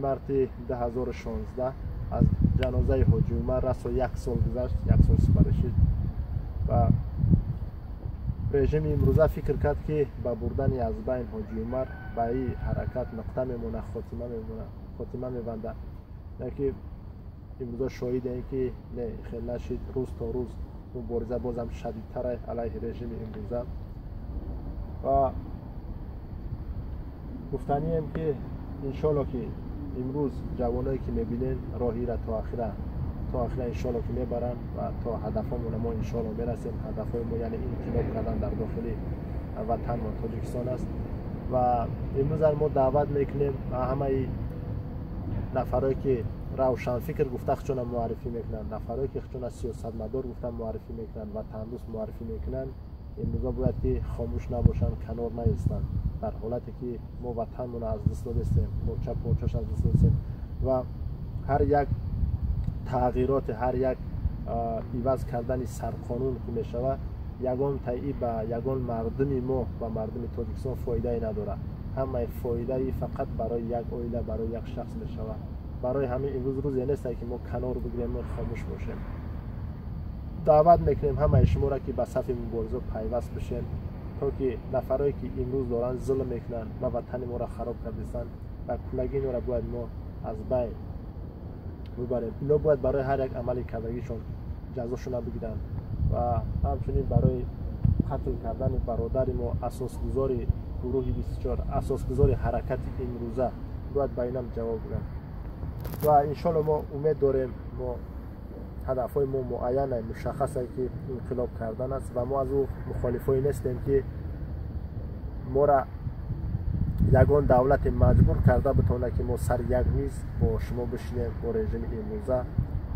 марти 2016 аз ҷанозаи Ҳоҷи Умар расо як сол гузашт, як сол сипарӣ шид ва режими имрӯза фикр кард, ки ба бурдани аз байн Ҳоҷи Умар ба ин ҳаракат нуқта мемонад, хотима мемонад, хотима мебандад. Ки имрӯза шоҳидем, ки не, хел нашид. Рӯз то рӯз мубориза бозам шадидтар алайҳи режими имрӯза. Ва гуфтанием, ки иншолло, ки имрӯз ҷавоное, ки мебинен, роҳира то ахира иншолло, ки мебаранд ва то ҳадафҳомона мо иншолло мерасем. Ҳадафҳои мо, яъне инқилоб кардан дар дохили ватанмон Тоҷикистон аст. Ва имрӯз мо даъват мекунем ҳамаи нафарое, ки равшанфикр гуфта худшона муаррифӣ мекунанд, нафарое, ки худшона сиёсатмадор гуфта муаррифӣ мекунанд, ватандӯст муаррифӣ мекунанд, имрӯза бояд ки хомӯш набошанд, канор наистанд. Дар ҳолате ки мо ватанмонро аз даст додестем, порча порчаш аз даст додестем ва ҳар як тағйироти, ҳар як иваз кардани сарқонун ки мешавад, ягон таи ба ягон мардуми мо, ба мардуми Тоҷикистон фоидае надорад. Ҳамаи фоидаи фақат барои як оила, барои як шахс мешавад. Барои ҳамин имрӯз рӯзе несте, ки мо канор бигирем, хомӯш бошем. Даъват мекунем ҳамаи шуморо, ки ба сафи мубориза пайваст бишем, то ки нафарое, ки имрӯз доранд зулм мекунанд ва ватани моро хароб кардистанд, ва кулаги инора бояд мо аз байн бибарем. Ино бояд барои ҳар як амали кардагишон ҷазошона бигиранд ва ҳамчунин барои қатл кардани бародари мо, асосгузори гурӯҳи 24, асосгузори ҳаракати имрӯза, бояд ба инам ҷавоб гӯянд. Ва иншолло, мо умед дорем. Мо ҳадафҳои мо муайяне, мушаххасе, ки инқилоб кардан аст. Ва мо аз ӯ мухолифое нестем, ки мора ягон давлате маҷбур карда битавонад, ки мо сари як миз бо шумо бишинем, бо режими имрӯза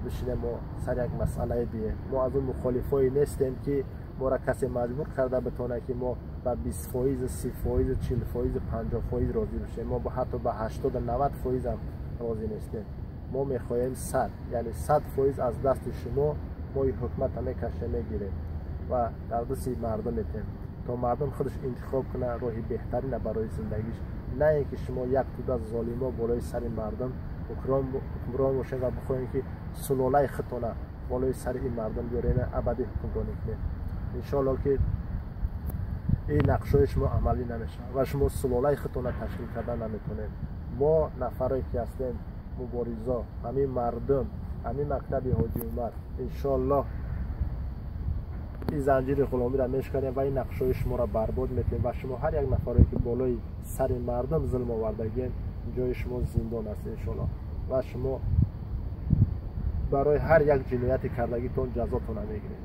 бишинем, мо сари як масъалае бием. Мо аз он мухолифое нестем, ки мора касе маҷбур карда битавонад, ки мо ба 20%, 30%, 40%, 50% розӣ бишем. Мо ҳатто ба 80-90 фоизам розӣ нестем. Мо мехоҳем 100, яъне 100% аз дасти шумо мо ин ҳукумата мекашем, мегирем ва дар дасти мардум метем, то мардум худаш интихоб кунад роҳи беҳтарина барои зиндагиш, на ин ки шумо як тӯда золимо болои сари мардум ҳукмрон бошед ва бихоҳем, ки сулолаи худтона болои сари ин мардум биёрен, абадӣ ҳукмронӣ кунед. Иншоалло, ки ин нақшҳои шумо амалӣ намешавад ва шумо сулолаи худтона ташкил кардан наметавонед. Мо нафаре ки ҳастем, муборизо, ҳамин мардум, ҳамин мактаби Ҳоҷи Умар, иншоаллоҳ, ин занҷири ғуломиро мешканем ва ин нақшҳои шуморо барбод метиҳем. Ва шумо ҳар як нафаре, ки болои сари мардум зулм овардагиен, ҷои шумо зиндон аст, иншоалло. Ва шумо барои ҳар як ҷинояти кардагитон ҷазотона мегиред.